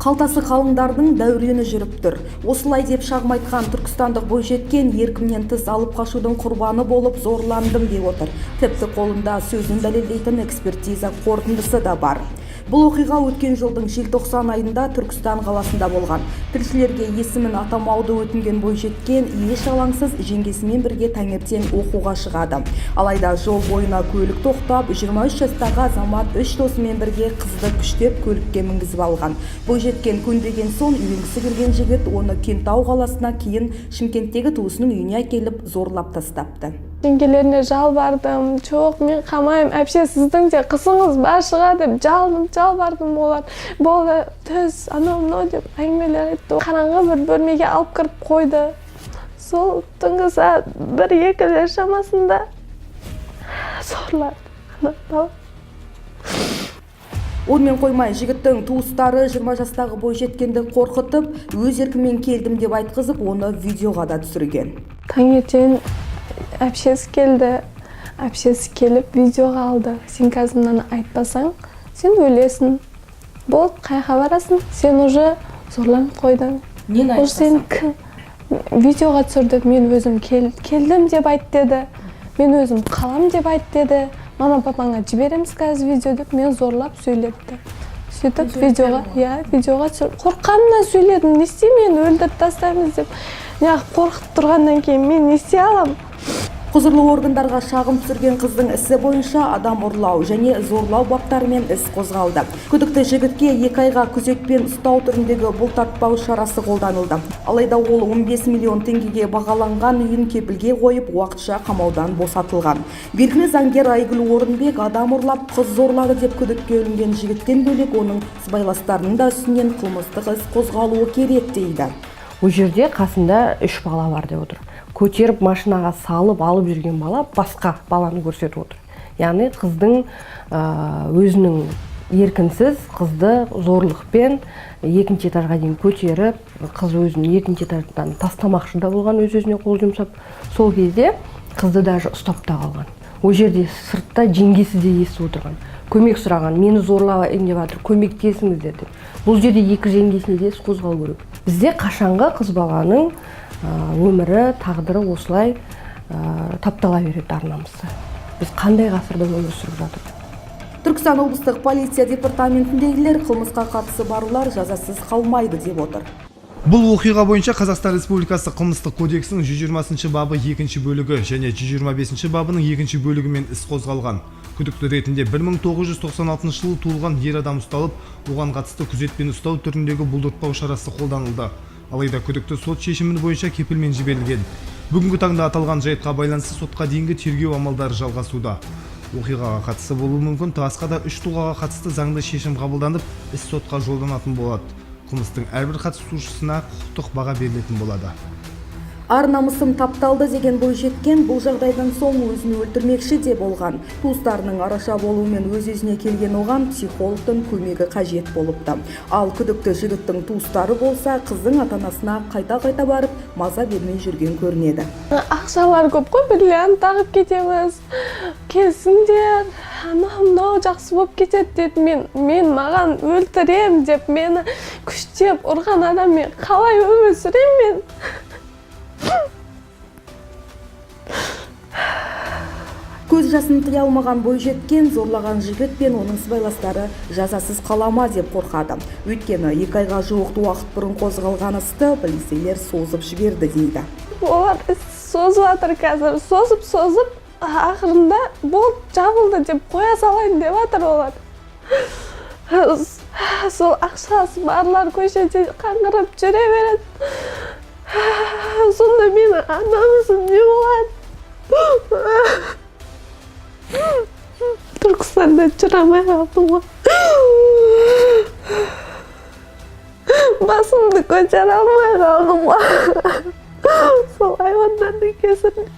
Қалтасы қалыңдардың дәурені жүріп тұр. Осылай деп шағым айтқан түркістандық бойжеткен еркімнен тыс алып қашудың құрбаны болып зорландым деп отыр. Тіпті қолында сөзін дәлелдейтін экспертиза қорытындысы да бар. Бұл оқиға өткен жылдың желтоқсан айында Түркістан қаласында болған. Тілшілерге есімін атамауды өтінген бойжеткен еш алаңсыз жеңгесімен бірге таңертең оқуға шығады. Алайда жол бойына көлік тоқтап, 23 жастағы азамат үш досымен бірге қызды күштеп көлікке мінгізіп алған. Бойжеткен көнбеген соң үйленгісі келген жігіт оны Кентау қаласына, кейін Шымкенттегі туысының үйіне әкеліп зорлап тастапты. Жеңгелеріне жалбардым: «Жоқ, мен қалмаймын, әпше, сіздің де қызыңыз бар шығар», – деп жалынып жалбардым. Олар «Болды, түс», анау мынау деп әңгімелер айтты. Қараңғы бір бөлмеге алып кіріп қойды. Сол түнгі сағат 1-2-лер шамасында зорлады ана бала. Онымен қоймай, жігіттің туыстары 20 жастағы бойжеткенді қорқытып, өз еркімен келдім деп айтқызып, оны видеоға да түсірген. Таңертең әпшесі келді. Әпшесі келіп, видеоға алды: «Сен қазір мынаны айтпасаң, сен өлесің, болды, қай барасың, сен уже зорланып қойдың». Нені? Уже сен видеоға түсірді. «Мен өзім келдім деп айт», – деді. «Мен өзім қалам деп айт», – деді. «Мама, папаңа жібереміз қазір видео», – деп мен зорлап сөйлетті. Сөйтіп видеоға, иә, видеоға түсіріп, қорыққанымнан сөйледім. Не істеймін мен, өлтіріп тастаймыз деп неғып қорқытып тұрғаннан кейін мен не істей аламын? Құзырлы органдарға шағым түсірген қыздың ісі бойынша адам ұрлау және зорлау баптарымен іс қозғалды. Күдікті жігітке 2 айға күзетпен ұстау түріндегі бұлтартпау шарасы қолданылды. Алайда ол 15 миллион теңгеге бағаланған үйін кепілге қойып, уақытша қамаудан босатылған. Белгілі заңгер Айгүл Орынбек адам ұрлап, қыз зорлады деп күдікке ілінген жігіттен бөлек, оның сыбайластарының да үстінен қылмыстық іс қозғалуы керек дейді. Ол жерде қасында үш бала бар деп отыр. Көтеріп, машинаға салып алып жүрген бала басқа баланы көрсетіп отыр. Яғни қыздың өзінің еркінсіз қызды зорлықпен екінші этажға дейін көтеріп, қыз өзін екінші этаждан тастамақшы да болған, өз өзіне қол жұмсап. Сол кезде қызды даже ұстап та қалған. Ол жерде сыртта жеңгесі де естіп отырған, көмек сұраған: «Мені зорлайын деп жатыр, көмектесіңіздер», – деп. Бұл жерде екі жеңгесіне де іс қозғалу керек. Бізде қашанғы қыз баланың өмірі, тағдыры осылай таптала береді, ар намысы? Біз қандай ғасырда өмір сүріп жатырмыз? Түркістан облыстық полиция департаментіндегілер қылмысқа қатысы барлар жазасыз қалмайды деп отыр. Бұл оқиға бойынша Қазақстан Республикасы Қылмыстық кодексінің 120 бабы екінші бөлігі және 125 бабының екінші бөлігімен іс қозғалған. Күдікті ретінде 1996 жылы туылған ер адам ұсталып, оған қатысты күзетпен ұстау түріндегі бұлтартпау шарасы қолданылды. Алайда күдікті сот шешімі бойынша кепілмен жіберілген. Бүгінгі таңда аталған жайтқа байланысты сотқа дейінгі тергеу амалдары жалғасуда. Оқиғаға қатысы болуы мүмкін басқа да үш тұлғаға қатысты заңды шешім қабылданып, іс сотқа жолданатын болады. Қылмыстың әрбір қатысушысына құқықтық баға берілетін болады. Ар намысым тапталды деген бойжеткен бұл жағдайдан соң өзін өлтірмекші де болған. Туыстарының араша болуымен өз өзіне келген оған психологтың көмегі қажет болыпты. Ал күдікті жігіттің туыстары болса, қыздың ата анасына қайта-қайта барып, маза бермей жүрген көрінеді. «Ақшалар көп қой, бриллиант тағып кетеміз, келсіңдер, анау мынау жақсы болып кетеді», – деді. Мен маған өлтірем деп мені күштеп ұрған адаммен қалай өмір сүремін мен? Көз жасын тыя алмаған бойжеткен зорлаған жігіт пен оның сыбайластары жазасыз қала ма деп қорқады. Өйткені 2 айға жуық уақыт бұрын қозғалған істі полицейлер созып жіберді дейді. Олар іс созып жатыр қазір, созып созып, ақырында «Болды, жабылды» деп қоя салайын деп жатыр олар. Сол ақшасы барлар көшеде қаңғырып жүре береді. Сонда менің намысым не болады? Түркістанда жүре алмай қалдым ғой, басымды көтере алмай қалдым ғой сол айуандардың кесірінен.